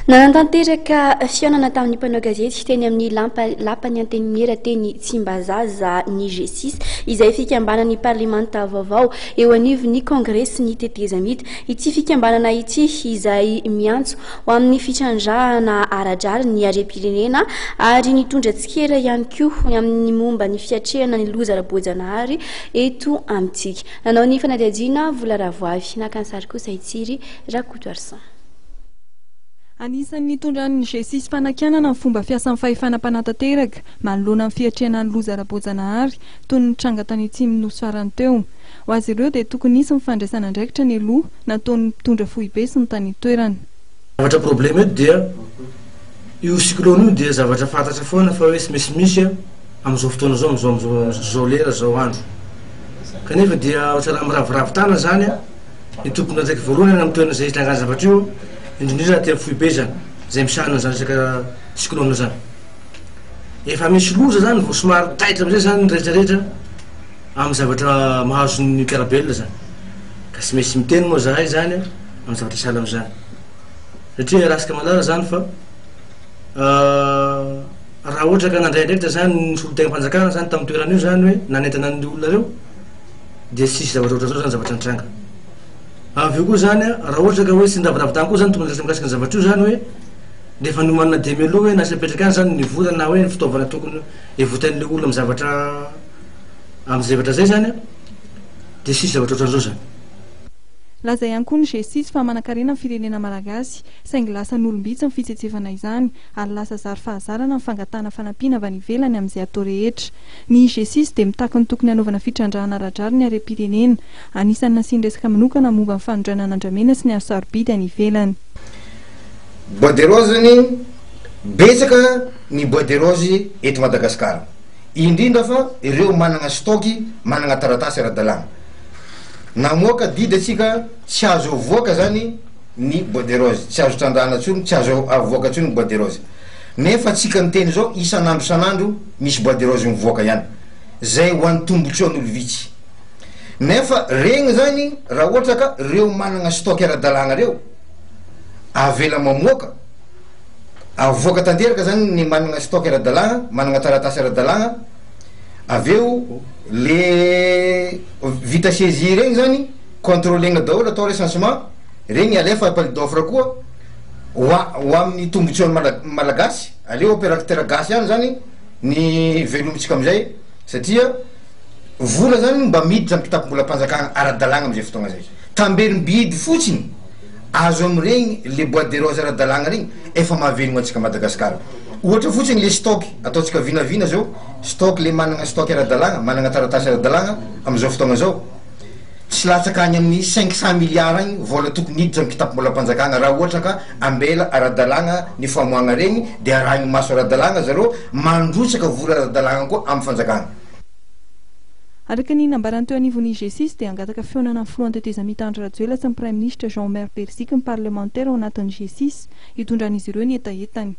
Nanatanteraka fihaonana tamin'ny mpanao gazety teny amin'ny lapan'ny Antenimiera teny Tsimbazaza ny G6, izay fikambanan'ny parlemanta vaovao eo anivon'ny Kongresin'ny tetezamita. Ity fikambanana ity izay miantso ho amin'ny fitrandrahana ara-drariny ny harem-pirenena ary nitondra tsikera ihany koa ny amin'ny momba ny fiatrehana ny loza ara-boajanahary eto amintsika. Nanao ny fanadihadiana Vola Ravoavy. Naka ny sary kosa i Tsiry Rakotoarison. Anisan'ny nitondran'ny G-six fanakianana ny fomba fiasan'ny fahefana mpanatanteraka manoloana ny fiatrehana ny loza ara-boajanahary toy ny nitranga tany atsimon'ny Nosy farany teo. Ho azy ireo dia tokony hisy ny fandraisana andraikitra nialoha nataon'ny mpitondra foibe sy ny tany an-toerana. Zavatra problème eto dia io cyclone io dia zavatra fantatra foana fa hoe tsy maintsy misy amin'izao fotoana izao amin'izao amin'izao lera izao andro kanefa dia ohatra raha miraviravy tana zany Ny tompon'andraikitra voalohany any amin'ny toerana izay hitrangan'ny zavatra io, indrindrindra aty amin'ny foibe izany, izay misahana an'izany resaka cyclone izany. Efa misy loza izany vao somary taitra amin'izay izany ny rehetra rehetra amin'ny zavatra mahazo ny mpiara-belona izany. Ka tsy maintsy miteny moa zahay izany amin'ny zavatra sahala amin'izany. Satria rasika malala izany fa raha ohatra ka nandray andraikitra izany ny solontenam-panjakana izany tamin'ny toerana io izany hoe nanentana ny olona ireo, dia tsy hisy zavatra ohatran'izao zany zavatra nitranga. Avy eo koa zany raha ohatra ka hoe tsy niraviravy tany koa zany tompon'andraikitra mikasika ny zavatra io zany hoe le efa nomanina dia mialoha hoe nasa apetraka any zany ny vola na hoe ny fitaovana tokony hevotan'le olona amin'ny zavatra amin'ny zavatra zay zany dia tsy hisy zavatra ohatran'izao zany. Laza ihany koa ny G-six fa manankarena ny firenena malagasy, saingy lasan'olom-bitsy ny fitsetsefana izany, ary lasa zary fahazarana ny fangatahana fanampiana avy any ivelany amin'izay atao rehetra. Ny G-six dia mitaky ny tokony hanaovana fitrandrahana ara-drariny harem-pirenena. Anisan'ny nasiany resaka manokana momba ny fanondranana andramena sy ny hazo sarobidy any ivelany. Bois de rose ny, betsaka ny bois de rose eto Madagasikara, indrindra fa ireo managna stock, managna taratasy ara-dalàgna. Namoaka didy atsika tsy azo avoaka zany ny bois de rose, tsy azo trandrahana tsony, tsy azo avoaka tsony ny bois de rose. Nefa atsika miteny zao isan'andro isan'andro misy bois de rose mivoaka ihany, zay ho an'ny tombotsoan'olo vitsy. Nefa regny zany raha ohatra ka reo managna stock ara-dalàgna reo avela mamoaka, avoaka tanteraka zany ny managna stock ara-dalàgna, managna taratasy ara-dalàgna, Avy eo le vita saisie regny zany contrôler-gna daholo atao recensement, regny alefa appel d'offre koa ho a- ho amin'ny tombotsoan'ny mala- malagasy, aleo opérateur gasy ihany zany ny velomintsika amizay satria vola zany mba miditra am kitapom-bolam-panjakana ara-dalàgna amizay fotoagna zay, tamberim-bidy fotsiny azo amregny le bois de rose ara-dalàgna regny efa mahavelogno antsika Madagasikara. Ohatra fotsiny le stock, ataontsika vinavina zao, stock le managna stock ara-dalàgna, managna taratasy ara-dalàgna amizao fotoagna zao, tsy latsaka agny amin'ny 500 milliards agny vôla tokony hiditra am kitapom-bolam-panjakagna raha ohatra ka ambela ara-dalàgna ny famoahagna regny de arahigny maso ara-dalàgna zareo mandrotsaka vola ara-dalàgna koa am fanjakagna. Araka ny nambarany teo anivon'ny G-six dia hangataka fihaonana amin'ny filohan'ny tetezamita Andry Rajoelina sy ny praiminisitra Jean Omer Beriziky ny parlemantera ao anatin'ny G-six hitondran'izy ireo ny hetahetany.